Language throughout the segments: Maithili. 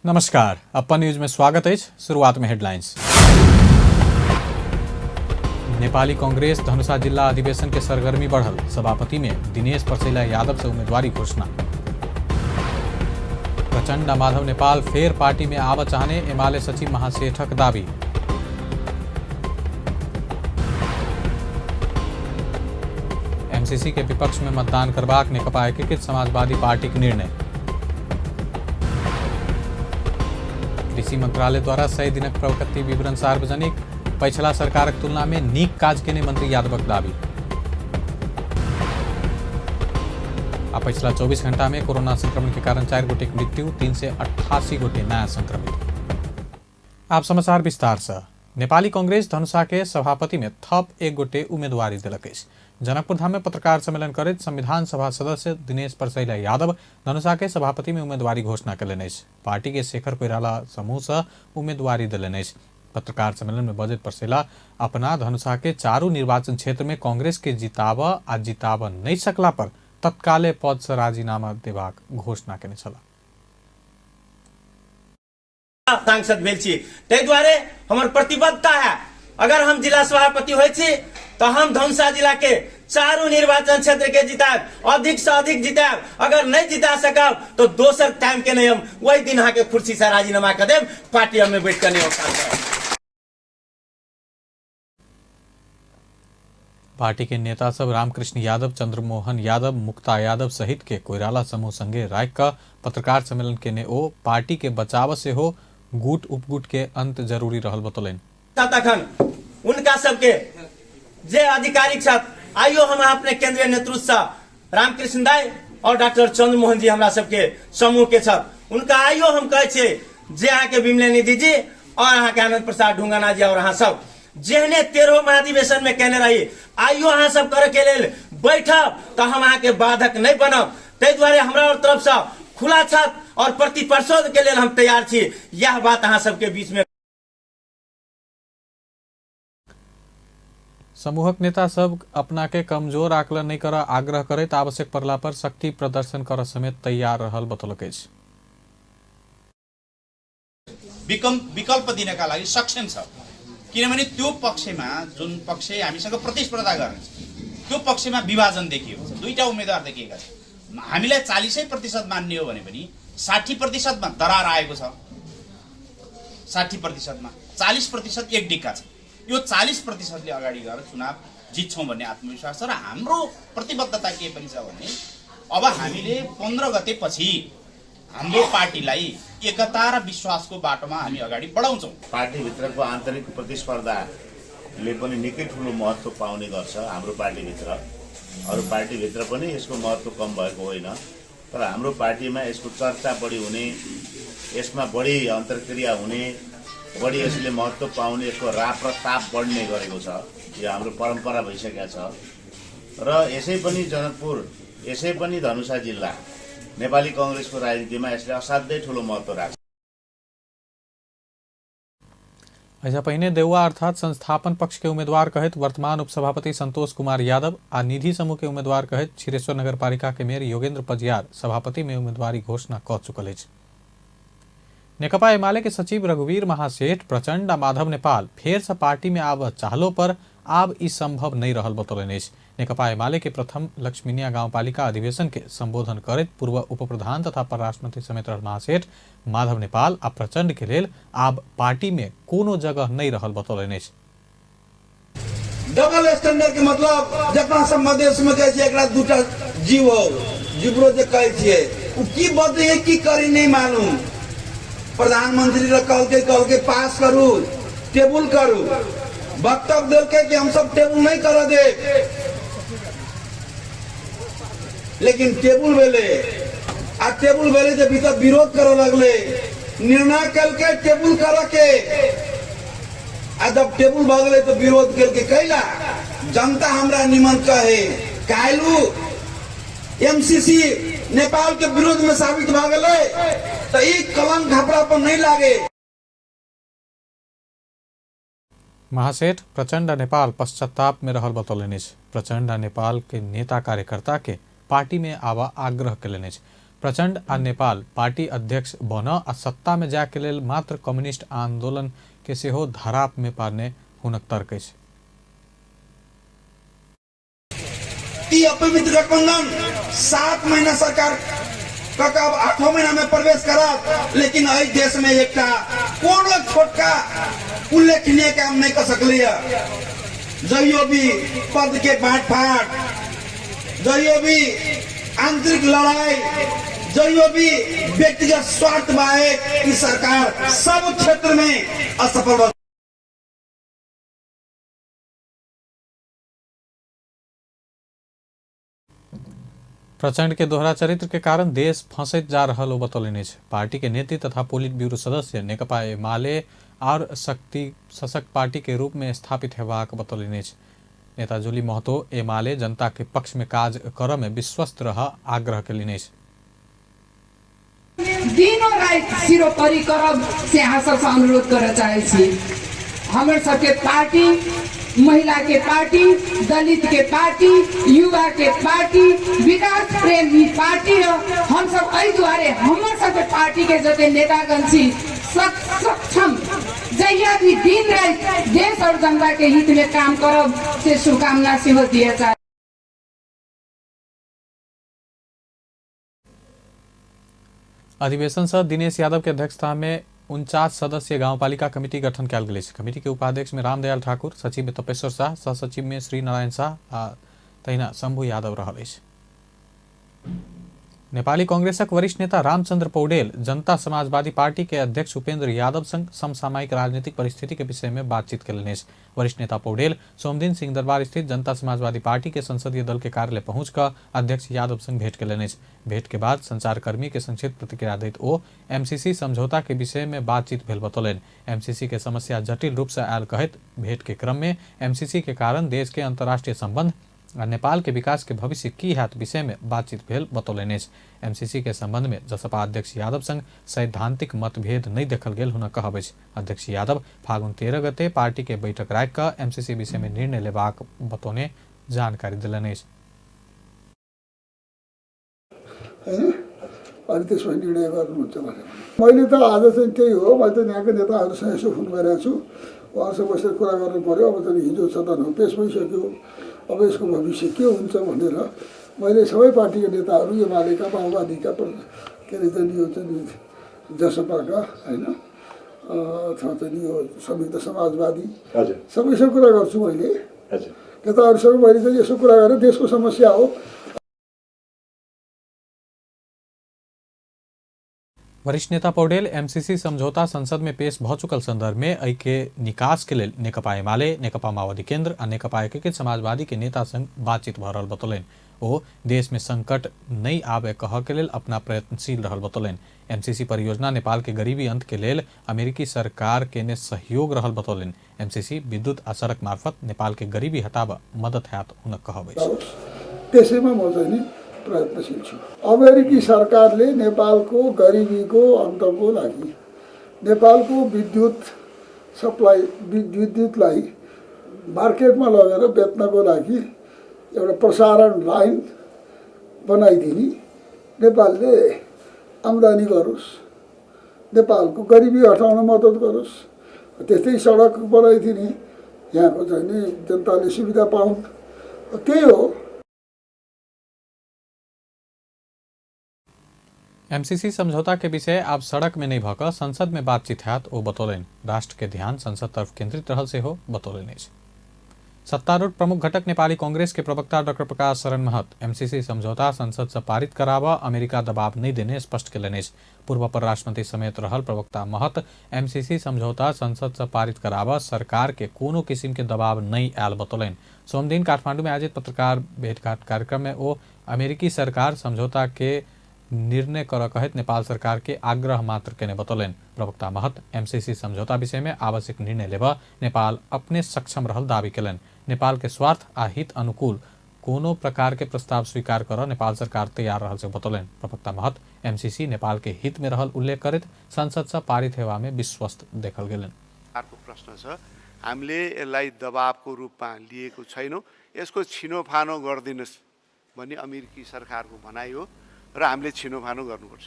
नमस्कार, अपन न्यूज में स्वागत है। शुरुआत में हेडलाइंस। नेपाली कांग्रेस धनुषा जिला अधिवेशन के सरगर्मी बढ़ल, सभापति में दिनेश परसैला यादव से उम्मीदवारी घोषणा। प्रचंड माधव नेपाल फेर पार्टी में आव चाहने एमाले सचिव महासेठक दावी। एमसीसी के विपक्ष में मतदान करबाक नेकपा एकीकृत समाजवादी पार्टी के निर्णय। कृषि मंत्रालय द्वारा 100 दिनक प्रगति विवरण सार्वजनिक, पछिला सरकारक तुलना में नीक काज केने मंत्री यादवक दावी। आ पछिला 24 घंटा में कोरोना संक्रमण के कारण 4 गोटे मृत्यु, 388 गोटे नया संक्रमित। आप समाचार विस्तार से। नेपाली कांग्रेस धनुषा के सभापति में थप एक गोटे उम्मीदवारी देलक अछि। जनकपुर धाम में पत्रकार सम्मेलन करैत संविधान सभा सदस्य दिनेश परसैला यादव धनुषा के सभापति में उम्मीदवारी घोषणा कयलनि अछि। पार्टी के शेखर कोइराला समूह से उम्मीदवारी देलनि अछि। पत्रकार सम्मेलन में बजैत परसैला अपना धनुषा के चारू निर्वाचन क्षेत्र में कांग्रेस के जिताब आ जिताब नहीं सकला पर तत्काले पद से राजीनामा देबाक घोषणा केने छलाह। सांसद भेल छी, ताहि दुआरे हमर प्रतिबद्धता है, अगर हम जिला सभापति होइ छी तो हम धनुषा जिला के चारू निर्वाचन क्षेत्र के जितायब, अधिक से अधिक जितायब। अगर नहीं जिता सकब तो दोसर टाइम के नहीं, हम वही दिन अहाँ के कुर्सी से राजीनामा कर देब, पार्टी हमें बैठ के नहीं काम करब। पार्टी के नेता सब रामकृष्ण यादव, चंद्रमोहन यादव, मुक्ता यादव सहित के कोइराला समूह संगे राख कऽ पत्रकार सम्मेलन केने ओ पार्टी के बचाव से हो गुट उपगुट के अंत जरूरी रहल बतौलनि। तखन उनका सबके जे आधिकारिक छथि, आइयो हम अपने केंद्रीय नेतृत्व से रामकृष्ण दाई और डॉक्टर चंद्रमोहन जी हमरा सबके समूह के छथि, उनका आइयो हम कहै छियै जे अहाँके विमले निधि जी और अहाँके आनंद प्रसाद ढुंगाना जी और अहाँ सब जेहने 13 महाधिवेशन में कहने रही, आइयो अहाँ सब करे के लेल बैठब तो हम अहाँके बाधक नहीं बनब। ताहि दुआरे हमरा और तरफ से खुला छत और प्रतिप्रसोध के लेल हम तैयार छी। यह बात अहाँ सबके बीच में। समूहक नेता सब अपना के कमजोर आकलन नहीं कर आग्रह करैत आवश्यक पड़ला पर शक्ति प्रदर्शन कर समेत तैयार रहल बतौलक अछि। विकल्प दिनका लागि सक्षम छ, किनभने त्यो पक्षमा जुन पक्ष हामीसँग प्रतिस्पर्धा गर्नेछ त्यो पक्षमा विभाजन देखिएको छ, दुईटा उम्मेद्वार देखिएका छन्। हामीलाई 40% मान्ने हो भने पनि 60% दरार आएको छ, 60% 40% एक डिक्का छ। यो 40% अगाडि गएर चुनाव जित्छौँ भन्ने आत्मविश्वास छ र हाम्रो प्रतिबद्धता के पनि छ भने अब हामीले 15 गतेपछि हाम्रो पार्टीलाई एकता र विश्वासको बाटोमा हामी अगाडि बढाउँछौँ। पार्टीभित्रको आन्तरिक प्रतिस्पर्धाले पनि निकै ठुलो महत्त्व पाउने गर्छ। हाम्रो पार्टीभित्र, अरू पार्टीभित्र पनि यसको महत्त्व कम भएको होइन, तर हाम्रो पार्टीमा यसको चर्चा बढी हुने, यसमा बढी अन्तर्क्रिया हुने, बढी यसले महत्त्व पाउने, यसको राप र ताप बढ्ने गरेको छ। यो हाम्रो परम्परा भइसकेको छ र यसै पनि जनकपुर, यसै पनि धनुषा जिल्ला नेपाली कांग्रेसको राजनीतिमा यसले असाध्यै ठुलो महत्त्व राख्छ। ऐसा पहिने देउवा अर्थात संस्थापन पक्ष के उम्मीदवार कहैत वर्तमान उपसभापति संतोष कुमार यादव आ निधि समूह के उम्मीदवार कहैत क्षीरेश्वर नगरपालिका के मेयर योगेंद्र पजियार सभापति में उम्मीदवारी घोषणा क चुकल अछि। नेकपा एमाले के सचिव रघुवीर महासेठ प्रचंड आ माधव नेपाल फेर से पार्टी में आब चाहलो पर आब ई संभव नहीं रहल बतौलनि अछि। नेकपा एमाले के प्रथम लक्ष्मीनिया गाउँपालिका अधिवेशन के संबोधन करैत पूर्व उपप्रधान तथा परराष्ट्र मंत्री समेत रहल महासेठ माधव नेपाल आ प्रचंड के लेल आब पार्टी में कोनो जगह नहीं रहल बतौलनि अछि। डबल स्टैंडर्ड के मतलब जतना सब मधेश में कहै छियै एकरा दूटा जीव हो, जीवरो जे कहै छियै उ की बदली है की करी नहीं मालूम। प्रधानमंत्री ल कहलकै, कहलकै पास करू, टेबुल करू, वक्तव्य देलकै कि हम सब टेबुल नहीं कर दे, लेकिन टेबुल भेलै आ टेबुल भेलै जे भीतर विरोध करऽ लगलै, निर्णय केलकै टेबुल करऽ के, आ जब टेबुल भऽ गेलै तऽ विरोध केलकै कैला जनता हमरा निमन कहे। काल्हि एमसीसी नेपाल के विरोध में साबित भऽ गेलै तऽ ई कलंक हमरा पर नहीं लागे। महासेठ प्रचंड नेपाल पश्चाताप में रहल बतौलनि अछि। प्रचंड नेपाल के नेता कार्यकर्ता के पार्टी में आवा आग्रह कयलनि अछि। प्रचण्ड आ नेपाल पार्टी अध्यक्ष बन आ सत्ता में जाय के लेल मात्र कम्युनिस्ट आंदोलन के सेहो धराप में पारने हुनक तर्क अछि। अपवित्र गठबंधन 7 महीना सरकार अब 8 महीना में प्रवेश करत, लेकिन एहि देश में एकटा कोनो छोटका उल्लेखनीय काम नहीं कर सकली। जहियो भी पद के बांट फाट, जहियो भी आंतरिक लड़ाई, जहियो भी व्यक्तिगत स्वार्थ बाहेक ई सरकार सब क्षेत्र में असफल। प्रचंड के दोहरा चरित्र के कारण देश फंसैत जा रहल ओ बतौलनि अछि। पार्टी के नेता तथा पोलिट ब्यूरो सदस्य नेकपा एमाले और शक्ति सशक्त पार्टी के रूप में स्थापित हेबाक बतौलनि अछि। नेता जुली महतो एमाले जनता के पक्ष में काज करऽ में विश्वस्त रह आग्रह केलनि अछि। दिनो राति सिरोपरी करब से अहाँ सबसँ अनुरोध करऽ चाहै छी। हमर सबके पार्टी महिला के पार्टी, दलित के पार्टी, युवा के पार्टी, विकास प्रेमी पार्टी है। हम सब एहि दुआरे हमर सबके पार्टी के जते नेतागण छी सक्षम जहिया भी दिन राति देश और जनता के हित में काम करब से शुभकामना सेहो दिए चाहे। अधिवेशन से दिनेश यादव के अध्यक्षता में 49 सदस्यीय गांवपालिका कमिटी गठन कयल गेल अछि। कमिटी के उपाध्यक्ष में रामदयाल ठाकुर, सचिव में तपेश्वर शाह, सहसचिव में श्री नारायण शाह आ तहिना शंभू यादव रहल अछि। नेपाली कांग्रेसक वरिष्ठ नेता रामचंद्र पौडेल जनता समाजवादी पार्टी के अध्यक्ष उपेंद्र यादव संग समसामयिक राजनीतिक परिस्थिति के विषय में बातचीत केलनि अछि। वरिष्ठ नेता पौडेल सोमदिन सिंहदरबार स्थित जनता समाजवादी पार्टी के संसदीय दल के कार्यालय पहुंच कऽ अध्यक्ष यादव संग भेंट केलनि अछि। भेंट के बाद संचारकर्मी के संक्षिप्त प्रतिक्रिया दैत ओ एमसीसी समझौता के विषय में बातचीत भेल बतौलनि। एमसीसी के समस्या जटिल रूप से आयल कहैत भेंट के क्रम में एमसीसी के कारण देश के अंतर्राष्ट्रीय संबंध आ नेपाल के विकास के भविष्य की हैत विषय में बातचीत भेल बतौलनि अछि। एमसीसी के संबंध में जसपा अध्यक्ष यादव संग सैद्धांतिक मतभेद नहीं देखल गेल हुनक कहब अछि। अध्यक्ष यादव फागुन 13 गते पार्टी के बैठक राखि कऽ एमसीसी विषय में निर्णय लेबाक बतौने जानकारी देलनि अछि। हैन अनि त्यसमा निर्णय गर्नुहुन्छ भनेर मैले त आज चाहिँ त्यही हो, मैले त यहाँको नेताहरूसँग यसो फोन गरेको छु, उहाँहरूसँग बसेर कुरा गर्नु पर्यो। अब चाहिँ हिजो सदनमा पेस भइसक्यो, अब यसको भविष्य के हुन्छ भनेर मैले सबै पार्टीका नेताहरू, एमालेका, माओवादीका, के अरे चाहिँ यो चाहिँ जसपाका होइन अथवा चाहिँ यो संयुक्त समाजवादी सबैसँग कुरा गर्छु। मैले नेताहरूसँग मैले चाहिँ यसो कुरा गरेर देशको समस्या हो। वरिष्ठ नेता पौडेल एमसीसी समझौता संसद में पेश भ चुकल संदर्भ में एहि के निकास के लेल नेकपा एमाले, नेकपा माओवादी केंद्र आ नेकपा एकीकृत समाजवादी के नेता संग बातचीत भ रहल बतौलनि। ओ देश में संकट नहीं आबे कह के लेल अपना प्रयत्नशील रहल बतौलनि। एमसीसी परियोजना नेपाल के गरीबी अंत के लेल अमेरिकी सरकार केने सहयोग रहल बतौलनि। एमसीसी विद्युत आ सड़क मार्फत नेपाल के गरीबी हटाब मदद हैत हुनक कहब अछि। त्यसैमा म चाहिँ नि प्रयत्नशील छु। अमेरिकी सरकारले नेपालको गरिबीको अन्तको लागि नेपालको विद्युत सप्लाई विद्युतलाई मार्केटमा लगेर बेच्नको लागि एउटा प्रसारण लाइन बनाइदिने, नेपालले आम्दानी गरोस्, नेपालको गरिबी हटाउन मद्दत गरोस्, त्यस्तै सडक बनाइदिने, यहाँको चाहिँ नि जनताले सुविधा पाउन्, त्यही हो। एमसीसी समझौता के विषय आब सड़क में नहीं भऽ संसद में बातचीत हैत ओ बतौलनि। राष्ट्र के ध्यान संसद तरफ केंद्रित रहल सेहो बतौलनि अछि। सत्तारूढ़ प्रमुख घटक नेपाली कांग्रेस के प्रवक्ता डॉक्टर प्रकाश शरण महत एमसीसी समझौता संसद से पारित कराबऽ अमेरिका दबाव नहीं देने स्पष्ट केलनि अछि। पूर्व परराष्ट्र मंत्री समेत रहल प्रवक्ता महत एमसीसी समझौता संसद से पारित कराबऽ सरकार के कोनो किसिम के दबाव नहीं आयल बतौलनि। सोमदिन काठमांडू में आयोजित पत्रकार भेंटघाट कार्यक्रम में ओ अमेरिकी सरकार समझौता के निर्णय कर कहैत नेपाल सरकार के आग्रह मात्र केने बतौलनि। प्रवक्ता महत एमसीसी समझौता विषय में आवश्यक निर्णय लेबऽ नेपाल अपने सक्षम रहल दावी केलनि। नेपाल के स्वार्थ आ हित अनुकूल कोनो प्रकार के प्रस्ताव स्वीकार कर नेपाल सरकार तैयार रहल से बतौलनि। प्रवक्ता महत एमसीसी नेपाल के हित में रहल उल्लेख करैत संसद से पारित हेवा में विश्वस्त देखल गेलनि। अर्को प्रश्न छ, हामीले यसलाई दबावको रूपमा लिएको छैनौँ, यसको छिनोफानो गरिदिनुहोस् भन्ने अमेरिकी सरकारको भनाइ हो। र हामीले छिनोफानो गर्नुपर्छ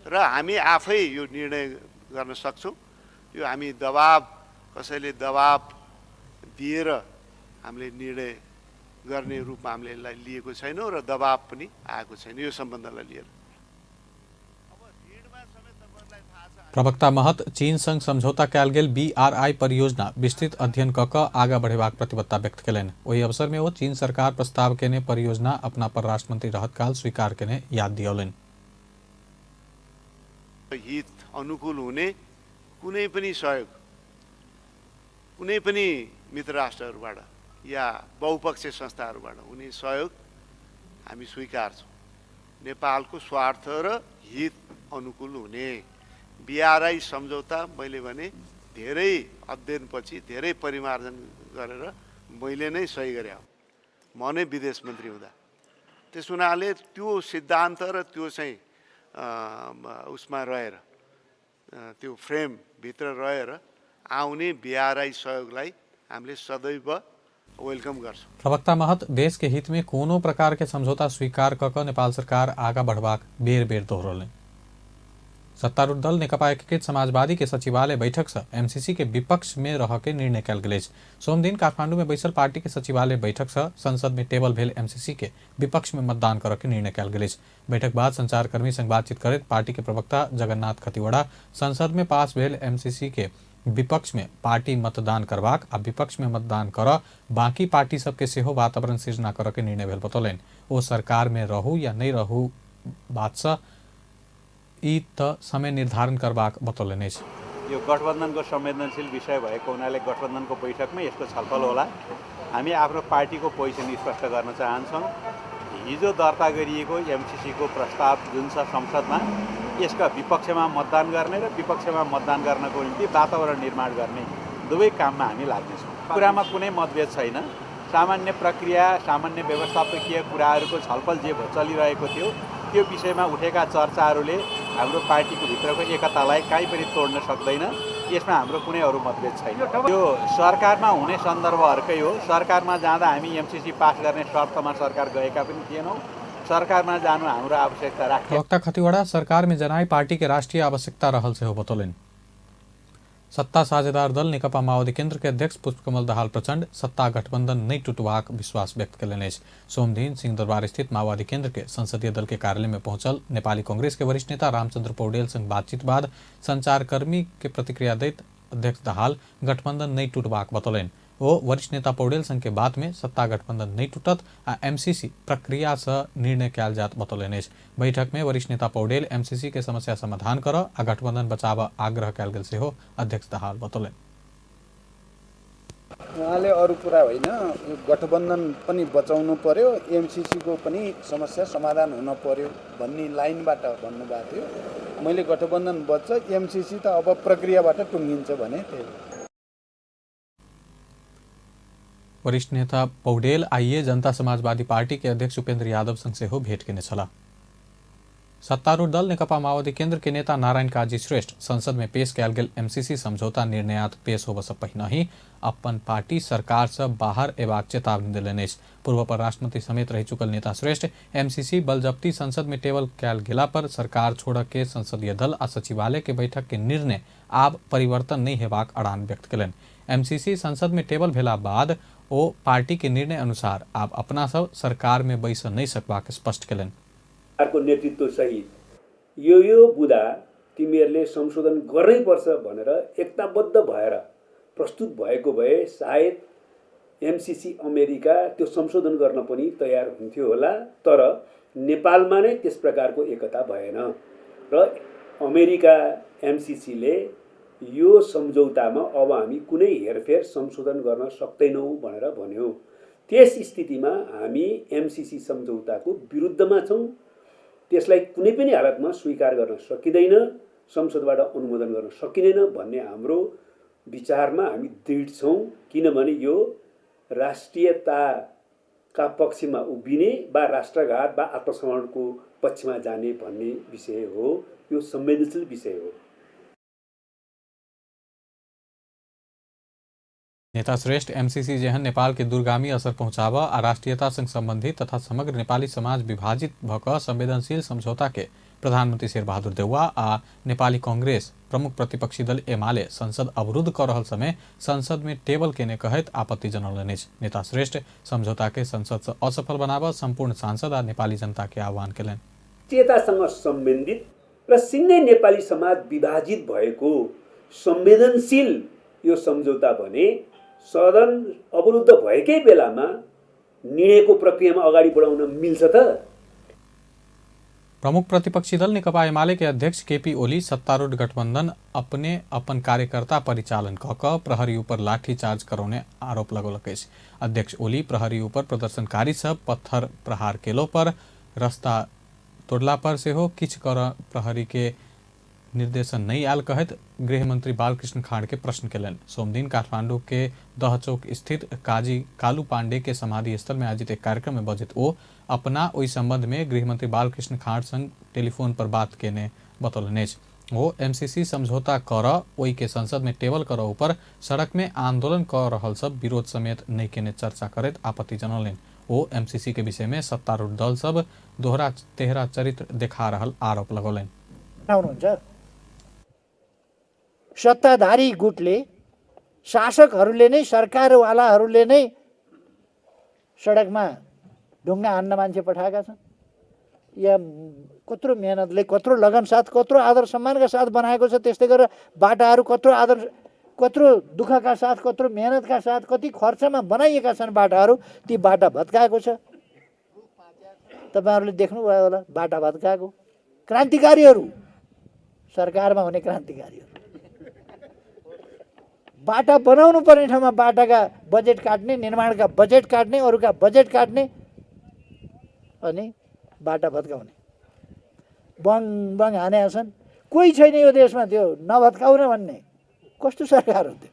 र हामी आफै यो निर्णय गर्न सक्छौँ। यो हामी दबाब, कसैले दबाब दिएर हामीले निर्णय गर्ने रूपमा हामीले यसलाई लिएको छैनौँ र दबाब पनि आएको छैन यो सम्बन्धलाई लिएर। प्रवक्ता महत चीन संग समझौता कयल गेल बीआरआई परियोजना विस्तृत अध्ययन क क आगा बढ़ेबाक प्रतिबद्धता व्यक्त केलनि। ओहि अवसर में ओ चीन सरकार प्रस्ताव केने परियोजना अपना परराष्ट्र मंत्री रहत काल स्वीकार केने याद दियौलनि। हित अनुकूल हुने कुनै पनि सहयोग कुनै पनि मित्र राष्ट्रहरूबाट या बहुपक्षीय संस्थाहरूबाट हुने सहयोग हामी स्वीकार्छौँ। नेपालको स्वार्थ र हित अनुकूल हुने बीआरआई सम्झौता मैले भने धेरै अध्ययनपछि धेरै परिमार्जन गरेर मैले नै सही गरे हो, म नै विदेश मन्त्री हुँदा। त्यस हुनाले त्यो सिद्धान्त र त्यो चाहिँ उसमा रहेर, त्यो फ्रेमभित्र रहेर आउने बीआरआई सहयोगलाई हामीले सदैव welcome गर्छौँ। प्रवक्ता महत देश के हित में कोनो प्रकार के समझौता स्वीकार क क नेपाल सरकार आगा बढ़बाक बेर बेर दोहरौलनि। सत्तारूढ़ दल नेकपा एकीकृत समाजवादी के सचिवालय बैठक से एमसीसी के विपक्ष में रह के निर्णय कयल गेल अछि। सोमदिन काठमांडू में बैसल पार्टी के सचिवालय बैठक से संसद में टेबल भेल एमसीसी के विपक्ष में मतदान करऽ के निर्णय कयल गेल अछि। बैठक बाद संचारकर्मी संग बातचीत करैत पार्टी के प्रवक्ता जगन्नाथ खतिवड़ा संसद में पास भेल एमसीसी के विपक्ष में पार्टी मतदान करबाक आ विपक्ष में मतदान करऽ बाकी पार्टी सबके सेहो वातावरण सृजना करऽ के निर्णय भेल बतौलनि। ओ सरकार में रहू या नहि रहू बात से ई त समय निर्धारण करबाक बतौलनि अछि। यो गठबन्धनको संवेदनशील विषय भएको हुनाले गठबन्धनको बैठकमै यसको छलफल होला। हामी आफ्नो पार्टीको पोजिसन स्पष्ट गर्न चाहन्छौँ। हिजो दर्ता गरिएको एमसीसीको प्रस्ताव जुन छ संसदमा, यसका विपक्षमा मतदान गर्ने र विपक्षमा मतदान गर्नको निम्ति वातावरण निर्माण गर्ने दुवै काममा हामी लाग्नेछौँ। कुरामा कुनै मतभेद छैन। सामान्य प्रक्रिया, सामान्य व्यवस्थापकीय कुराहरूको छलफल जे चलिरहेको थियो त्यो विषयमा उठेका चर्चाहरूले हाम्रो पार्टीको भित्रको एकतालाई काहीँ पनि तोड्न सक्दैन। यसमा हाम्रो कुनै अरू मतभेद छैन। यो सरकारमा हुने सन्दर्भहरूकै हो। सरकारमा जाँदा हामी एमसीसी पास गर्ने शर्तमा सरकार गएका पनि थिएनौँ। सरकारमा जानु हाम्रो आवश्यकता राख्थ्यो। प्रवक्ता खतिवड़ा सरकार में जनाई पार्टी के राष्ट्रिय आवश्यकता रहल सेहो बतौलनि। सत्ता साझेदार दल नेकपा माओवादी केंद्र के अध्यक्ष पुष्पकमल दाहाल प्रचंड सत्ता गठबंधन नहीं टूटबाक विश्वास व्यक्त कयलनि अछि। सोमदिन सिंहदरबार स्थित माओवादी केंद्र के संसदीय दल के कार्यालय में पहुंचल नेपाली कांग्रेस के वरिष्ठ नेता रामचंद्र पौडेल संग बातचीत बाद संचारकर्मी के प्रतिक्रिया दैत अध्यक्ष दाहाल गठबंधन नहीं टूटबाक बतौलनि। ओ वरिष्ठ नेता पौडेल संग के बात में सत्ता गठबंधन नहीं टूटत आ एमसीसी प्रक्रिया से निर्णय कयल जात बतौलनि अछि। बैठक में वरिष्ठ नेता पौडेल एमसीसी के समस्या समाधान करऽ आ गठबंधन बचाबऽ आग्रह कयल गेल सेहो अध्यक्ष दाहाल बतौलनि। उहाँले अरू कुरा होइन, यो गठबन्धन पनि बचाउनु पर्यो, एमसिसीको पनि समस्या समाधान हुन पर्यो भन्ने लाइनबाट भन्नुभएको थियो। मैले गठबन्धन बच्छ, एमसिसी त अब प्रक्रियाबाट टुङ्गिन्छ भने त्यही। वरिष्ठ नेता पौडेल आइए जनता समाजवादी पार्टी के अध्यक्ष उपेंद्र यादव संग सेहो भेंट केने छलाह। सत्तारूढ़ दल नेकपा माओवादी केंद्र के नेता नारायण काजी श्रेष्ठ संसद में पेश कयल गेल एमसीसी समझौता निर्णयात पेश होबऽ से पहिने ही अपन पार्टी सरकार से बाहर एबाक चेतावनी देलनि अछि। पूर्व परराष्ट्र समेत रहि चुकल नेता श्रेष्ठ एमसीसी बलजब्ती संसद में टेबल कयल गेला पर सरकार छोड़ऽ के संसदीय दल आ सचिवालय के बैठक के निर्णय आब परिवर्तन नहि हेबाक अड़ान व्यक्त केलनि। एमसीसी संसद में टेबल भेला बाद ओ पार्टी के निर्णय अनुसार आब अपना सब सरकार में बैस नहि सकबाक स्पष्ट केलनि। सरकारको नेतृत्व सहित यो यो बुँदा तिमीहरूले संशोधन गर्नैपर्छ भनेर एकताबद्ध भएर प्रस्तुत भएको भए सायद एमसिसी अमेरिका त्यो संशोधन गर्न पनि तयार हुन्थ्यो होला। तर नेपालमा नै त्यस प्रकारको एकता भएन र अमेरिका एमसिसीले यो सम्झौतामा अब हामी कुनै हेरफेर संशोधन गर्न सक्दैनौँ भनेर भन्यो। त्यस स्थितिमा हामी एमसिसी सम्झौताको विरुद्धमा छौँ। त्यसलाई कुनै पनि हालतमा स्वीकार गर्न सकिँदैन, संसदबाट अनुमोदन गर्न सकिँदैन भन्ने हाम्रो विचारमा हामी दृढ छौँ। किनभने यो राष्ट्रियताका पक्षमा उभिने वा राष्ट्रघात वा आत्मसमर्पणको पक्षमा जाने भन्ने विषय हो। यो संवेदनशील विषय हो। नेता श्रेष्ठ एमसीसी जेहन नेपाल के दूरगामी असर पहुंचाबऽ आ राष्ट्रीयता संग संबंधित तथा समग्र नेपाली समाज विभाजित भऽ कऽ संवेदनशील समझौता के प्रधानमंत्री शेरबहादुर देउवा आ नेपाली कांग्रेस प्रमुख प्रतिपक्षी दल एमाले संसद अवरुद्ध कऽ रहल समय संसद में टेबल केने कहैत आपत्ति जनौलनि अछि। नेता श्रेष्ठ समझौता के संसद से असफल बनाबऽ सम्पूर्ण सांसद आ नेपाली जनता के आह्वान केलनि। राष्ट्रियतासँग सम्बन्धित र सिँगै नेपाली समाज विभाजित भएको संवेदनशील यो सम्झौता भने सदन अवरुद्ध भएकै बेलामा निर्णयको प्रक्रियामा अगाडि बढाउन मिल्छ त? प्रमुख प्रतिपक्षी दल नेकपा एमाले के अध्यक्ष केपी ओली सत्तारूढ़ गठबंधन अपने अपन कार्यकर्ता परिचालन कऽ कऽ प्रहरी ऊपर लाठीचार्ज करौने आरोप लगौलक अछि। अध्यक्ष ओली प्रहरी ऊपर प्रदर्शनकारी सब पत्थर प्रहार केलो पर रास्ता तोड़ला पर सेहो किछु कर प्रहरी के निर्देशन नहि आयल कहैत गृहमंत्री बालकृष्ण खांड के प्रश्न केलनि। सोमदिन काठमांडू के दह चौक स्थित काजी कालू पांडे के समाधि स्थल में आयोजित एक कार्यक्रम में बजैत ओ अपना ओहि संबंध में गृहमंत्री बालकृष्ण खांड संग टेलीफोन पर बात केने बतौलनि अछि। ओ एमसीसी समझौता कर ओहि के संसद में टेबल कर ऊपर सड़क में आंदोलन कऽ रहल सब विरोध समेत नहि केने चर्चा करैत आपत्ति जनौलनि। ओ एमसीसी के विषय में सत्तारूढ़ दल सब दोहरा तेहरा चरित्र देखा रहल आरोप लगौलनि। सत्ताधारी गुटले, शासकहरूले नै, सरकारवालाहरूले नै सडकमा ढुङ्गा हान्न मान्छे पठाएका छन्। या कत्रो मेहनतले, कत्रो लगन साथ, कत्रो आदर सम्मानका साथ बनाएको छ। त्यस्तै गरेर बाटाहरू कत्रो आदर, कत्रो दुःखका साथ, कत्रो मेहनतका साथ, कति खर्चमा बनाइएका छन् बाटाहरू, ती बाटा भत्काएको छ। तपाईँहरूले देख्नुभयो होला बाटा भत्काएको। क्रान्तिकारीहरू, सरकारमा हुने क्रान्तिकारीहरू बाटा बनाउनु पर्ने ठाउँमा बाटाका बजेट काट्ने, निर्माणका बजेट काट्ने, अरूका बजेट काट्ने अनि बाटा भत्काउने, बङ बङ हाने छन्। कोही छैन यो देशमा त्यो नभत्काउन भन्ने। कस्तो सरकार हो त्यो?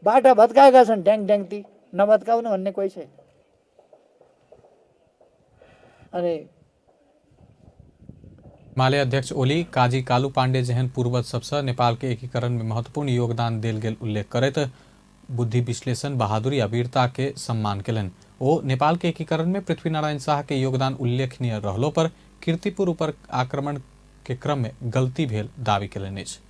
बाटा भत्काएका छन् ड्याङ ड्याङ, ती नभत्काउन भन्ने कोही छैन। अनि एमाले अध्यक्ष ओली काजी कालू पांडे जेहन पूर्वज सबसँ नेपाल के एकीकरण में महत्वपूर्ण योगदान देल गेल उल्लेख करैत बुद्धि विश्लेषण, बहादुरी आ वीरता के सम्मान केलनि। ओ नेपाल के एकीकरण में पृथ्वीनारायण शाह के योगदान उल्लेखनीय रहलो पर कीर्तिपुर ऊपर आक्रमण के क्रम में गलती भेल दावी केलनि अछि।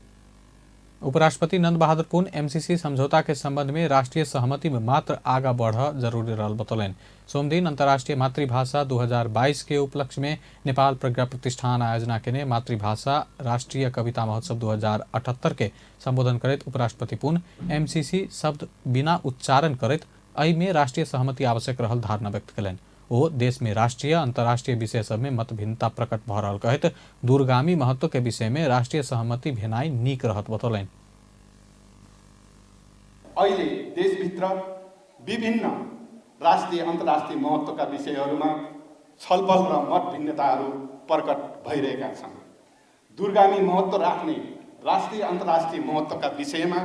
उपराष्ट्रपति नंद बहादुर पुन एमसीसी समझौता के संबंध में राष्ट्रीय सहमति में मात्र आगा बढ़ जरूरी रहल बतौलनि। सोमदिन अंतर्राष्ट्रीय मातृभाषा 2022 के उपलक्ष्य में नेपाल प्रज्ञा प्रतिष्ठान आयोजना केने मातृभाषा राष्ट्रीय कविता महोत्सव 2078 के संबोधन करैत उपराष्ट्रपति पुन एमसीसी शब्द बिना उच्चारण करैत एहिमे राष्ट्रीय सहमति आवश्यक रहल धारणा व्यक्त केलनि। ओ देश में राष्ट्रीय अंतर्राष्ट्रीय विषय सब में मतभिन्नता प्रकट भऽ रहल कहैत दूरगामी महत्व के विषय में राष्ट्रीय सहमति भेनाइ नीक रहत बतौलनि। अहिले देशभित्र विभिन्न राष्ट्रिय अन्तर्राष्ट्रिय महत्त्वका विषयहरूमा छलफल र मतभिन्नताहरू प्रकट भइरहेका छन्। दूरगामी महत्त्व राख्ने राष्ट्रिय अन्तर्राष्ट्रिय महत्त्वका विषयमा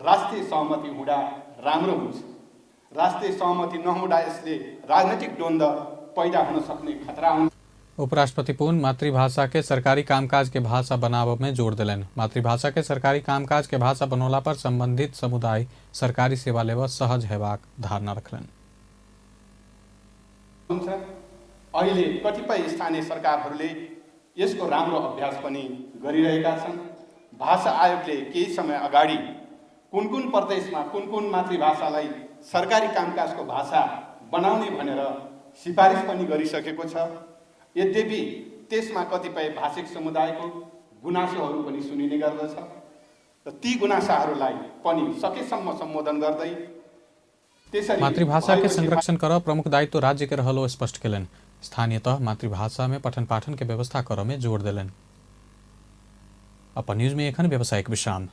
राष्ट्रिय सहमति हुँदा राम्रो हुन्छ। राष्ट्रिय सहमति नहुँदा यसले राजनीतिक द्वन्द्व पैदा हुन सक्ने खतरा हुन्छ। उपराष्ट्रपति पुन मातृभाषा के सरकारी कामकाज के भाषा बनाबऽ में जोर देलनि। मातृभाषा के सरकारी कामकाज के भाषा बनौला पर संबंधित समुदाय सरकारी सेवा लेबऽ सहज हेबाक धारणा रखलनि। अहिले कतिपय स्थानीय सरकारहरूले यसको राम्रो अभ्यास पनि गरिरहेका छन्। भाषा आयोगले केही समय अगाडि कुन कुन प्रदेशमा कुन कुन मातृभाषालाई सरकारी कामकाजको भाषा बनाउने भनेर सिफारिस पनि गरिसकेको छ। यद्यपि त्यसमा कतिपय भाषिक समुदायको गुनासोहरू पनि सुनिने गर्दछ र ती गुनासाहरूलाई पनि सकेसम्म सम्बोधन गर्दै त्यसरी मातृभाषा के संरक्षण कर प्रमुख दायित्व राज्य के रहल ओ स्पष्ट केलनि। स्थानीय तह मातृभाषा में पठन पाठन के व्यवस्था कर में जोर देलनि। अपन न्यूज में एखन व्यावसायिक विश्राम।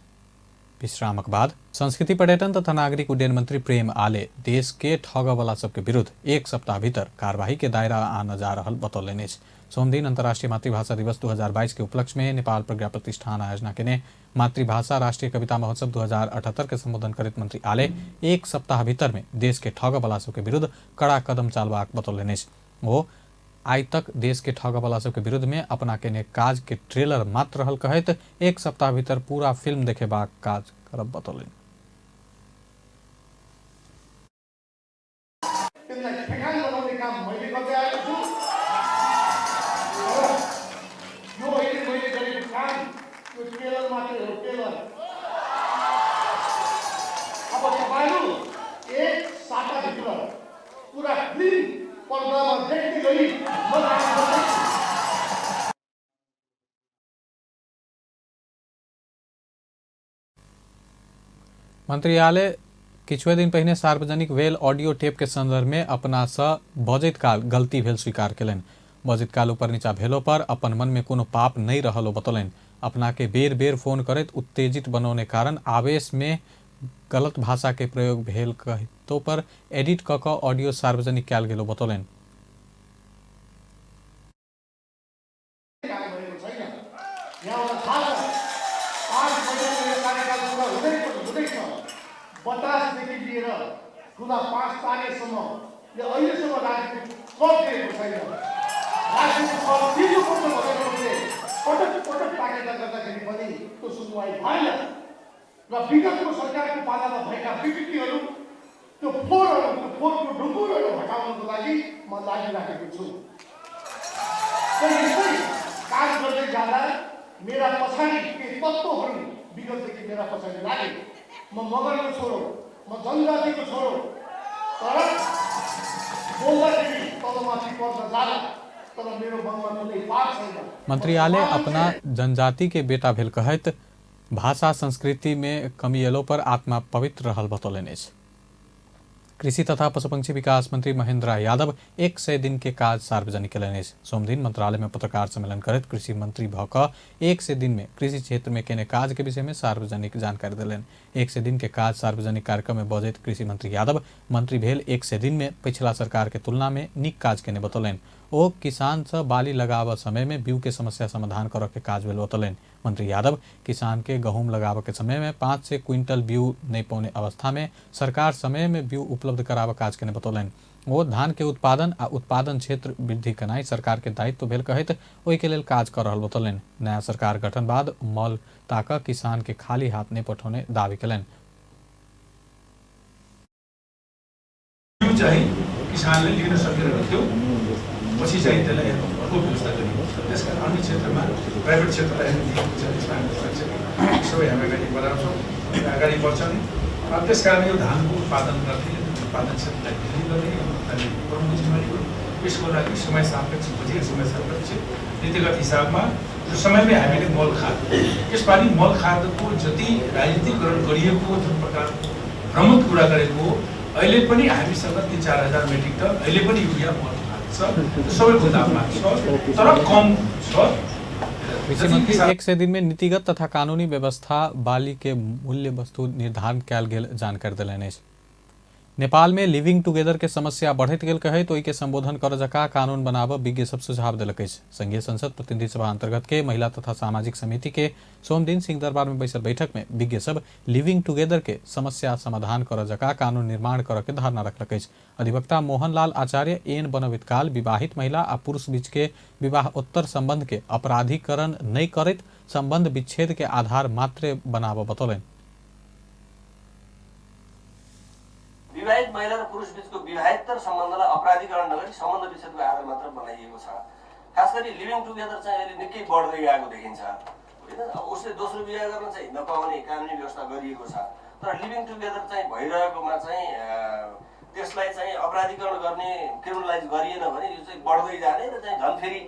विश्रामक बाद संस्कृति पर्यटन तथा नागरिक उड्डयन मंत्री प्रेम आले देश के ठगवाला सबके विरुद्ध एक सप्ताह भीतर कार्यवाही के दायरा आन जा रहल बतौलनि अछि। सोमदिन अंतर्राष्ट्रीय मातृभाषा दिवस 2022 के उपलक्ष्य में नेपाल प्रज्ञा प्रतिष्ठान आयोजना केने मातृभाषा राष्ट्रीय कविता महोत्सव 2078 के संबोधन करैत मंत्री आले एक सप्ताह भीतर में देश के ठगवाला सबके विरुद्ध कड़ा कदम चालबाक बतौलनि अछि। ओ आइ तक देश के ठगवाला सबके विरुद्ध में अपना केने काज के ट्रेलर मात्र रहल कहैत एक सप्ताह भीतर पूरा फिल्म देखेबाक काज करब बतौलनि। मात्रै हो, टेलर। अब तपाईँहरू एक साताभित्र पुरा फिल्म पर्दामा देख्ने गरी म लाग्छु। मंत्रालय किछुए दिन पहिने सार्वजनिक भेल ऑडियो टेप के संदर्भ में अपना सँ बजैत काल गलती भेल स्वीकार केलनि। बजैत काल ऊपर नीचा भेलो पर अपन मन में कोनो पाप नहीं रहल ओ बतौलनि। अपना के बेर बेर फोन करैत उत्तेजित बनौने कारण आवेश में गलत भाषा के प्रयोग भेल कहितो पर एडिट क कऽ ऑडियो सार्वजनिक कयल गेल ओ बतौलनि। काम गरेको छैन। यहाँलाई थाहा छ, 5 महिनाको यो कार्यकाल पुरा हुँदैछ। बतासदेखि लिएर ठुला 5 तारेसम्मले अहिलेसम्म राजनीतिक कर दिएको छैन। राजनीतिक कर दिनुपर्छ भनेर उसले पटक पटक ताकेता गर्दाखेरि पनि त्यो सुनवाई भएन र विगतको सरकारको पालामा भएका विकृतिहरू, त्यो फोहोरहरू, त्यो फोहोरको ढुङ्गुरहरू हटाउनको लागि म लागिराखेको छु। र यस्तै काम गर्दै जाँदा मेरा पछाडि केही तत्त्वहरू विगतदेखि मेरा पछाडि लागे। म मगरको छोरो, म जनजातिको छोरो, तर बोल्दाखेरि तलमाथि पर्न जाँदा तर मेरो मनमा कुनै पाप छैन। मंत्रालय अपना जनजाति के बेटा भेल कहैत भाषा संस्कृति में कमी एलो पर आत्मा पवित्र रहल बतौलनि अछि। कृषि तथा पशुपक्षी विकास मंत्री महेंद्र यादव 100 दिन के काज सार्वजनिक केलनि अछि। सोमदिन मंत्रालय में पत्रकार सम्मेलन करैत कृषि मंत्री भऽ कऽ 100 दिन में कृषि क्षेत्र में केने काज के विषय में सार्वजनिक जानकारी देलनि। 100 दिन के काज सार्वजनिक कार्यक्रम में बजैत कृषि मंत्री यादव मंत्री भेल 100 दिन में पिछला सरकार के तुलना में नीक काज केने बतौलनि। ओ किसान सँ बाली लगाबऽ समय में बीउ के समस्या समाधान करऽ के काज भेल बतौलनि। मंत्री यादव किसान के गहूम लगाबऽ के समय में 500 क्विंटल बीउ नहीं पौने अवस्था में सरकार समय में बीउ उपलब्ध कराबऽ काज केने बतौलनि। ओ धान के उत्पादन आ उत्पादन क्षेत्र वृद्धि केनाइ सरकार के दायित्व भेल कहैत ओहि के लेल काज कऽ रहल बतौलनि। नया सरकार गठन बाद मल ताकऽ किसान के खाली हाथ नहीं पठौने दावी केलनि। चाहिँ किसानले लिन सकिरहेको थियो, पछि चाहिँ त्यसलाई अर्को व्यवस्था गरिएको छ। त्यसकारण अन्य क्षेत्रमा प्राइभेट क्षेत्रलाई पनि दिएको छ, त्यसमा हामी लाग्छ कि सबै हामी अगाडि बढाउँछौँ, अगाडि बढ्छौँ नि। र त्यसकारण यो धानको उत्पादन गर्ने, उत्पादन क्षेत्रलाई वृद्धि गर्ने यो प्रमुख जिम्मेवारी हो। यसको लागि समय सापेक्ष बजेट, समय सापेक्ष नीतिगत हिसाबमा यो समयमै हामीले मल खाद, यसपालि मल खादको जति राजनीतिकरण गरिएको जुन प्रकारको भ्रमित कुरा गरेको, अहिले पनि हामीसँग 3-4 हजार मेट्रिक टन अहिले पनि युरिया मल खाद छ, त्यो सबै गोदाममा छ, तर कम छ। कृषि मंत्री 100 दिन में नीतिगत तथा कानूनी व्यवस्था बाली के मूल्य वस्तु निर्धारण कयल गेल जानकारी देलनि अछि। नेपाल में लिविंग टुगेदर के समस्या बढ़ैत गेल कहैत ओहि के संबोधन कर जका कानून बनाबऽ विज्ञ सब सुझाव देलक अछि। संघीय संसद प्रतिनिधि सभा अंतर्गत के महिला तथा सामाजिक समिति के सोमदिन सिंहदरबार में बैसल बैठक में विज्ञ सब लिविंग टुगेदर के समस्या समाधान कर जका कानून निर्माण कर के धारणा रखलक अछि। अधिवक्ता मोहनलाल आचार्य एन बनबैत काल विवाहित महिला आ पुरुष बीच के विवाहोत्तर संबंध के अपराधीकरण नहीं करैत संबंध विच्छेद के आधार मात्र बनाबऽ बतौलनि। विवाहित महिला र पुरुष बीचको विवाहेतर सम्बन्धलाई अपराधीकरण नगरी सम्बन्ध विच्छेदको आधार मात्र बनाइएको छ। खास गरी लिभिङ टुगेदर चाहिँ अहिले निकै बढ्दै गएको देखिन्छ, होइन? अब उसले दोस्रो बिहा गर्न चाहिँ नपाउने कानुनी व्यवस्था गरिएको छ, तर लिभिङ टुगेदर चाहिँ भइरहेकोमा चाहिँ त्यसलाई चाहिँ अपराधीकरण गर्ने, क्रिमिनलाइज गरिएन भने यो चाहिँ बढ्दै जाने र चाहिँ झन् फेरि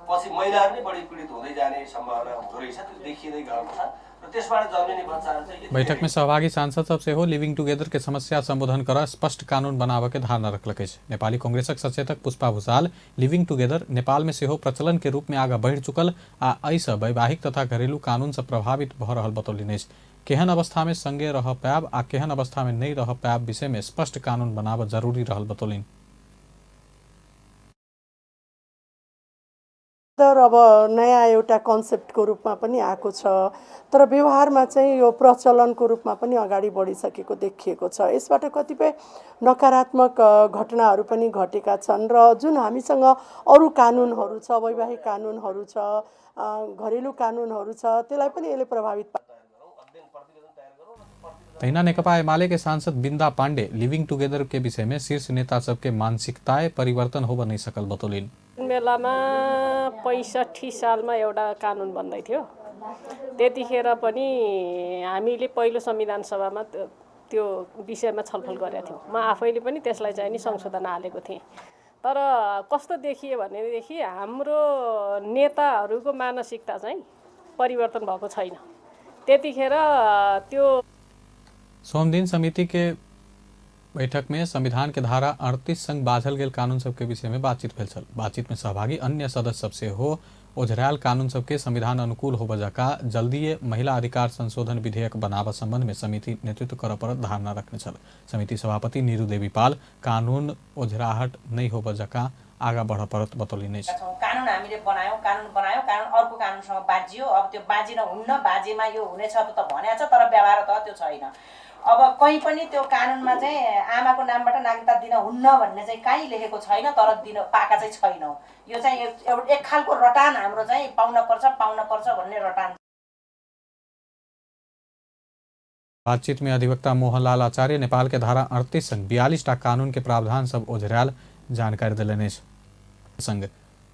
पछि महिलाहरू नै बढी पीडित हुँदै जाने सम्भावना हुँदो रहेछ, त्यो देखिँदै गएको छ। र त्यसबाट जन्मिने बच्चाहरू चाहिँ बैठक में सहभागी सांसद सब सेहो लिविंग टुगेदर के समस्या संबोधन कर स्पष्ट कानून बनाबऽ के धारणा रखलक अछि। नेपाली कांग्रेसक सचेतक पुष्पा भूषाल लिविंग टुगेदर नेपाल में सेहो प्रचलन के रूप में आगा बढ़ि चुकल आ एहिसँ वैवाहिक तथा घरेलू कानून सँ प्रभावित भऽ रहल बतौलनि अछि। केहन अवस्था में संगे रह पायब आ केहन अवस्था में नहीं रह पायब विषय में स्पष्ट कानून बनाबऽ जरूरी रहल बतौलनि। तर अब नयाँ एउटा कन्सेप्टको रूपमा पनि आएको छ, तर व्यवहारमा चाहिँ यो प्रचलनको रूपमा पनि अगाडि बढिसकेको देखिएको छ। यसबाट कतिपय नकारात्मक घटनाहरू पनि घटेका छन् र जुन हामीसँग अरू कानुनहरू छ, वैवाहिक कानुनहरू छ, घरेलु कानुनहरू छ, त्यसलाई पनि यसले प्रभावित पार्छ। तहिना नेकपा एमाले के सांसद बिंदा पांडे लिविंग टुगेदर के विषय में शीर्ष नेता सबके मानसिकताएं परिवर्तन होब नहीं सकल बतौलिन। बेलामा 65 सालमा एउटा कानुन बन्दै थियो, त्यतिखेर पनि हामीले पहिलो संविधान सभामा त्यो विषयमा छलफल गरेका थियौँ। म आफैले पनि त्यसलाई चाहिँ नि संशोधन हालेको थिएँ। तर कस्तो देखियो भनेदेखि हाम्रो नेताहरूको मानसिकता चाहिँ परिवर्तन भएको छैन त्यतिखेर। त्यो सोमदिन समिति के बैठक में संविधान के धारा 38 संग बाझल गेल कानून सबके विषय में बातचीत भेल छल। बातचीत में सहभागी अन्य सदस्य सबसे हो ओझरायल कानून सबके संविधान अनुकूल होबऽ जका जल्दीए महिला अधिकार संशोधन विधेयक बनाबऽ संबंध में समिति नेतृत्व करऽ पर धारणा रखने छल। समिति सभापति नीरू देवी पाल कानून ओझराहट नहीं होबऽ जका आगा बढ़ऽ पड़त बतौलनि अछि। कानुन हामीले बनायौँ, कानुन बनायौँ, कानुन अर्को कानुनसँग बाँझियो। अब त्यो बाँझिन हुन्न, बाँझेमा यो हुनेछ त भनेको छ, तर व्यवहार त त्यो छैन। अब कहीँ पनि त्यो कानुनमा चाहिँ आमाको नामबाट नागरिकता दिन हुन्न भन्ने चाहिँ कहीँ लेखेको छैन, तर दिन पाएका चाहिँ छैनौँ। यो चाहिँ एक खालको रटान हाम्रो चाहिँ पाउन पर्छ भन्ने रटान। बातचीत में अधिवक्ता मोहनलाल आचार्य नेपाल के धारा 38 संग 42 टा कानून के प्रावधान सब ओझरायल जानकारी देलनि अछि। संग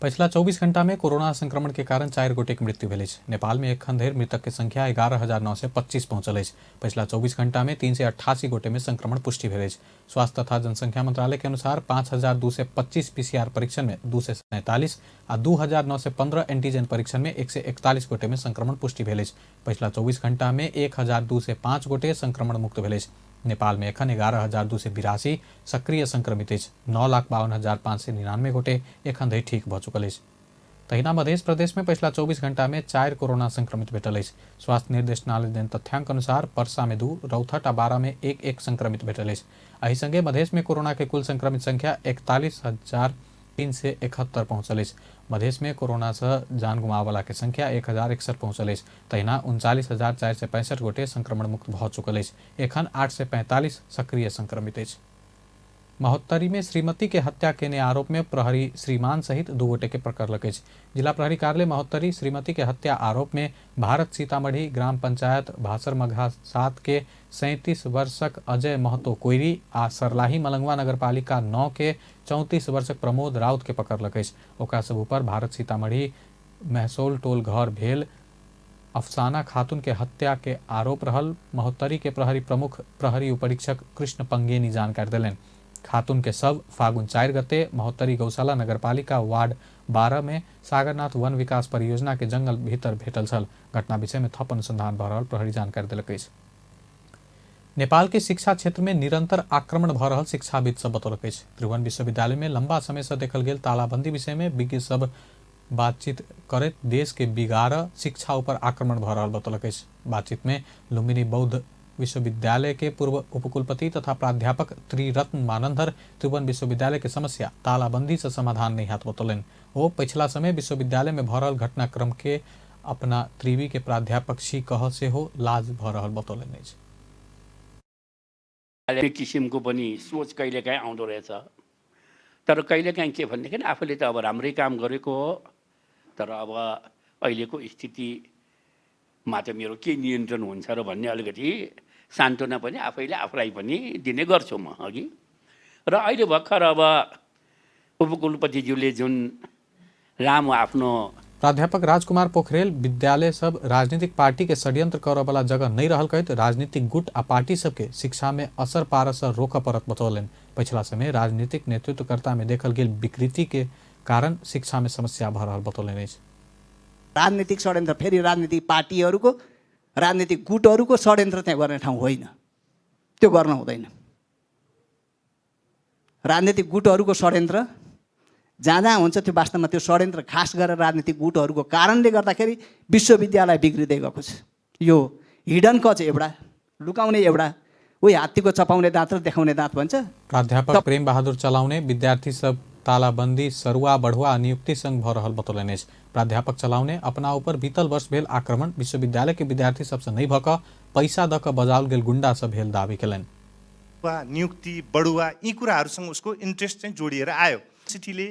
पछिला 24 घंटा में कोरोना संक्रमण के कारण 4 गोटे के मृत्यु भेल अछि। नेपाल में एखन धरि मृतक के संख्या 11,925 पहुंचल अछि। पछिला 24 घंटा में 388 गोटे में संक्रमण पुष्टि भेल अछि। स्वास्थ्य तथा जनसंख्या मंत्रालय के अनुसार 5,225 पीसीआर परीक्षण में 247 आ 2,915 एंटीजन परीक्षण में 141 गोटे में संक्रमण पुष्टि भेल अछि। पछिला 24 घंटा में 1,205 गोटे संक्रमण मुक्त भेल अछि। नेपाल में एखन 11,282 सक्रिय संक्रमित अछि। 9,52,599 गोटे एखन धरि ठीक भऽ चुकल अछि। तहिना मध्य प्रदेश में पछिला 24 घंटा में 4 कोरोना संक्रमित भेटल अछि। स्वास्थ्य निर्देशनालय देन तथ्यांक अनुसार परसा में 2, रौथट आ 12 में 1-1 संक्रमित भेटल अछि। एहि संगे मधेश में कोरोना के कुल संक्रमित संख्या 41,371 पहुंचल अछि। मधेश में कोरोना से जान गुमावला के संख्या 1,061 पहुंचल अछि। तहिना 39,465 गोटे संक्रमण मुक्त भऽ चुकल अछि। एखन 845 सक्रिय संक्रमित अछि। महोत्तरी में श्रीमती के हत्या केने आरोप में प्रहरी श्रीमान सहित 2 गोटे के पकड़लक अछि। जिला प्रहरी कार्यालय महोत्तरी श्रीमती के हत्या आरोप में भारत सीतामढ़ी ग्राम पंचायत भासर मघा 7 के 37 वर्षक अजय महतो कोइरी आ सरलाही मलंगवा नगरपालिका 9 के 34 वर्षक प्रमोद राउत के पकड़लक अछि। ओकरा सब ऊपर भारत सीतामढ़ी महसौल टोल घर भेल अफसाना खातून के हत्या के आरोप रहल महोत्तरी के प्रहरी प्रमुख प्रहरी उपरीक्षक कृष्ण पंगेनी जानकारी देलनि। खातून के शव फागुन 4 गते महोत्तरी गौशाला नगरपालिका वार्ड 12 में सागरनाथ वन विकास परियोजना के जंगल भीतर भेटल छल। घटना विषय में थप अनुसंधान भऽ रहल प्रहरी जानकारी देलक अछि। नेपाल के शिक्षा क्षेत्र में निरंतर आक्रमण भऽ रहल शिक्षाविद सब बतौलक अछि। त्रिभुवन विश्वविद्यालय में लंबा समय से देखल गेल तालाबंदी विषय में विज्ञ सब बातचीत करैत देश के बिगाड़ शिक्षा ऊपर आक्रमण भऽ रहल बतौलक अछि। बातचीत में लुम्बिनी बौद्ध विश्वविद्यालय के पूर्व उपकुलपति तथा प्राध्यापक त्रिरत्न मानंधर त्रिभुवन विश्वविद्यालय के समस्या तालाबंदी से समाधान नहीं हाथ बतौलनि। ओ पछिला समय विश्वविद्यालय में भऽ रहल घटनाक्रम के अपना त्रिवी के प्राध्यापक छी कह सेहो लाज भऽ रहल बतौलनि अछि। किसिमको पनि सोच कहिलेकाहीँ आउँदो रहेछ, तर कहिलेकाहीँ के भनेदेखि आफूले त अब राम्रै काम गरेको हो, तर अब अहिलेको स्थितिमा त मेरो के नियन्त्रण हुन्छ र भन्ने अलिकति सान्त्वना पनि आफैले आफूलाई पनि दिने गर्छु म अघि। र अहिले भर्खर अब उपकुलपतिज्यूले जुन लामो आफ्नो प्राध्यापक राजकुमार पोखरेल विद्यालय सब राजनीतिक पार्टी के षड्यंत्र करऽ वाला जगह नहीं रहल कहैत राजनीतिक गुट आ पार्टी सबके शिक्षा में असर पारऽ से रोकऽ पड़त बतौलनि। पछिला समय राजनीतिक नेतृत्वकर्ता में देखल गेल विकृति के कारण शिक्षा में समस्या भऽ रहल बतौलनि अछि। राजनीतिक षड्यन्त्र फेरि राजनीतिक पार्टीहरूको राजनीतिक गुटहरूको षड्यन्त्र त्यहाँ गर्ने ठाउँ होइन, त्यो गर्न हुँदैन। राजनीतिक गुटहरूको षड्यन्त्र जहाँ जहाँ हुन्छ त्यो वास्तवमा त्यो षड्यन्त्र खास गरेर राजनीतिक गुटहरूको कारणले गर्दाखेरि विश्वविद्यालय बिग्रिँदै गएको छ। यो हिडन कज एउटा, लुकाउने एउटा, उही हात्तीको चपाउने दाँत र देखाउने दाँत भन्छ। प्राध्यापक प्रेम बहादुर चलाउने विद्यार्थी सब तालाबंदी सरुआ बढ़ुआ नियुक्ति संग भऽ रहल बतौलनि अछि। प्राध्यापक चलाउने अपना ऊपर बीतल वर्ष भेल आक्रमण विश्वविद्यालय के विद्यार्थी सबसे नहीं भऽ कऽ पैसा दऽ कऽ बजाओल गेल गुंडा सब भेल दावी केलनि। नियुक्ति बढुवा यी कुराहरूसँग उसको इन्ट्रेस्ट चाहिँ जोडिएर आयो। सिटीले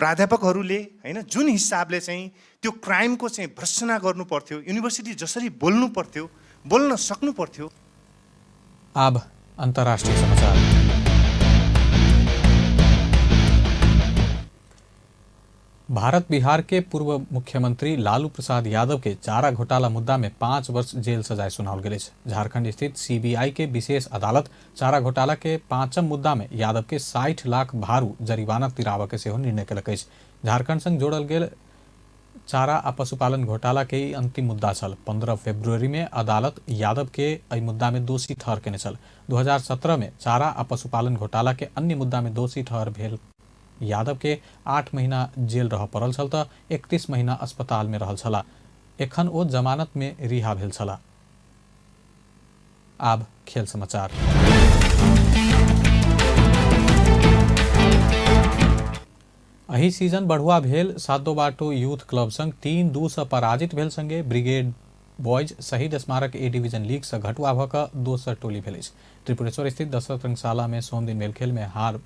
प्राध्यापकहरूले हैन जुन हिसाबले चाहिँ त्यो क्राइमको चाहिँ भर्सना गर्नु पर्थ्यो, युनिभर्सिटी जसरी बोल्नु पर्थ्यो, बोल्न सक्नु पर्थ्यो। अब अंतर्राष्ट्रीय समाचार। भारत बिहार के पूर्व मुख्यमंत्री लालू प्रसाद यादव के चारा घोटाला मुद्दा में 5 वर्ष जेल सजाय सुनाओल गेल अछि। झारखंड स्थित सीबीआई के विशेष अदालत चारा घोटाला के 5म मुद्दा में यादव के 60 लाख भारू जरिमाना तिराबऽ के सेहो निर्णय केलक अछि। झारखंड संग जोड़ल गेल चारा आ पशुपालन घोटाला के ई अंतिम मुद्दा छल। 15 फरवरी में अदालत यादव के एहि मुद्दा में दोषी ठहर केने छल। 2017 में चारा आ पशुपालन घोटाला के अन्य मुद्दा में दोषी ठहर भेल यादव के 8 महीना जेल रहऽ पड़ल छल तऽ 31 महीना अस्पताल में रहल छलाह। एखन ओ जमानत में रिहा भेल छलाह। आब खेल समाचार। एहि सीजन बढ़ुआ भेल सातो बाटो यूथ क्लब संग 3-2 सँ पराजित भेल संगे ब्रिगेड बॉयज शहीद स्मारक ए डिवीजन लीग सँ घटुआ भऽ कऽ दोसर टोली भेल अछि। त्रिपुरेश्वर स्थित दशरथ रंगशाला में सोमदिन भेल खेल में हार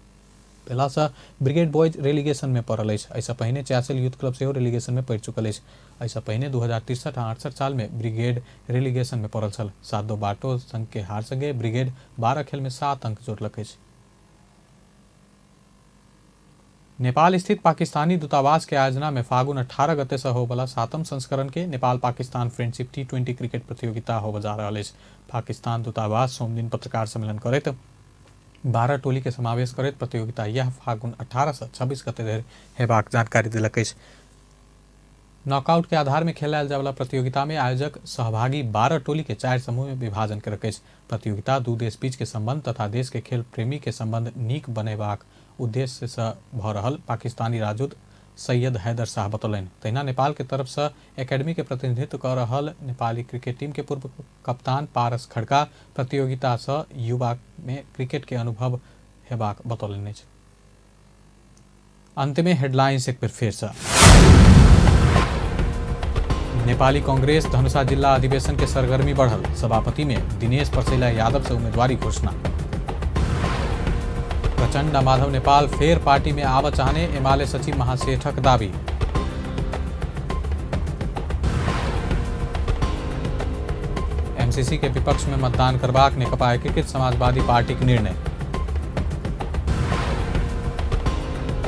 भेलासँ ब्रिगेड बॉयज रेलीगेशन में पड़ल अछि। एहिसँ पहिने चैसल यूथ क्लब सेहो रेलीगेशन में पड़ि चुकल अछि। एहिसँ पहिने 2063 आ 68 साल में ब्रिगेड रेलीगेशन में पड़ल छल। सातो बाटो संग के हार संगे ब्रिगेड 12 खेल में 7 अंक जोड़लक अछि। नेपाल स्थित पाकिस्तानी दूतावास के आयोजना में फागुन 18 गते से होबला 7म संस्करण के Nepal Pakistan friendship T20 cricket प्रतियोगिता होबय जा रहल अछि। पाकिस्तान दूतावास सोमदिन पत्रकार सम्मेलन करैत 12 टोली के समावेश करैत प्रतियोगिता यह फागुन 18 से 26 गते धरि हेबाक जानकारी देलक अछि। नॉकआउट के आधार में खेलायल जायवला प्रतियोगिता में आयोजक सहभागी 12 टोली के 4 समूह में विभाजन केलक अछि। प्रतियोगिता दू देश बीच के संबंध तथा देश के खेल प्रेमी के संबंध नीक बनेबाक उद्देश्य से भऽ रहल पाकिस्तानी राजदूत सैयद हैदर शाह बतौलनि। तहिना नेपाल के तरफ से एकेडमी के प्रतिनिधित्व कऽ रहल नेपाली क्रिकेट टीम के पूर्व कप्तान पारस खड़का प्रतियोगिता से युवा में क्रिकेट के अनुभव हेबाक बतौलनि अछि। अंत में हेडलाइंस एक बेर फेर से। नेपाली कांग्रेस धनुषा जिला अधिवेशन के सरगर्मी बढ़ल, सभापति में दिनेश परसैला यादव से उम्मीदवारी घोषणा। प्रचंड माधव नेपाल फेर पार्टी में आबऽ चाहने एमाले सचिव महासेठक दावी। एमसीसी के विपक्ष में मतदान करबाक नेकपा एकीकृत समाजवादी पार्टी के निर्णय।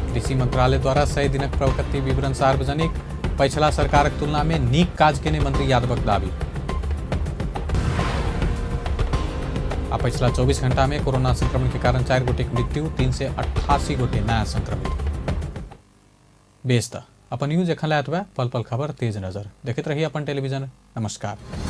कृषि मंत्रालय द्वारा 100 दिनक प्रगति विवरण सार्वजनिक, पछिला सरकारक तुलना में नीक काज केने मंत्री यादवक दावी। आ पछिला 24 घंटा में कोरोना संक्रमण के कारण 4 गोटे मृत्यु, 388 गोटे नया संक्रमित। बेस त अपन न्यूज एखन एतबे। पल पल खबर तेज नजर देखैत रही अपन टेलीविजन। नमस्कार।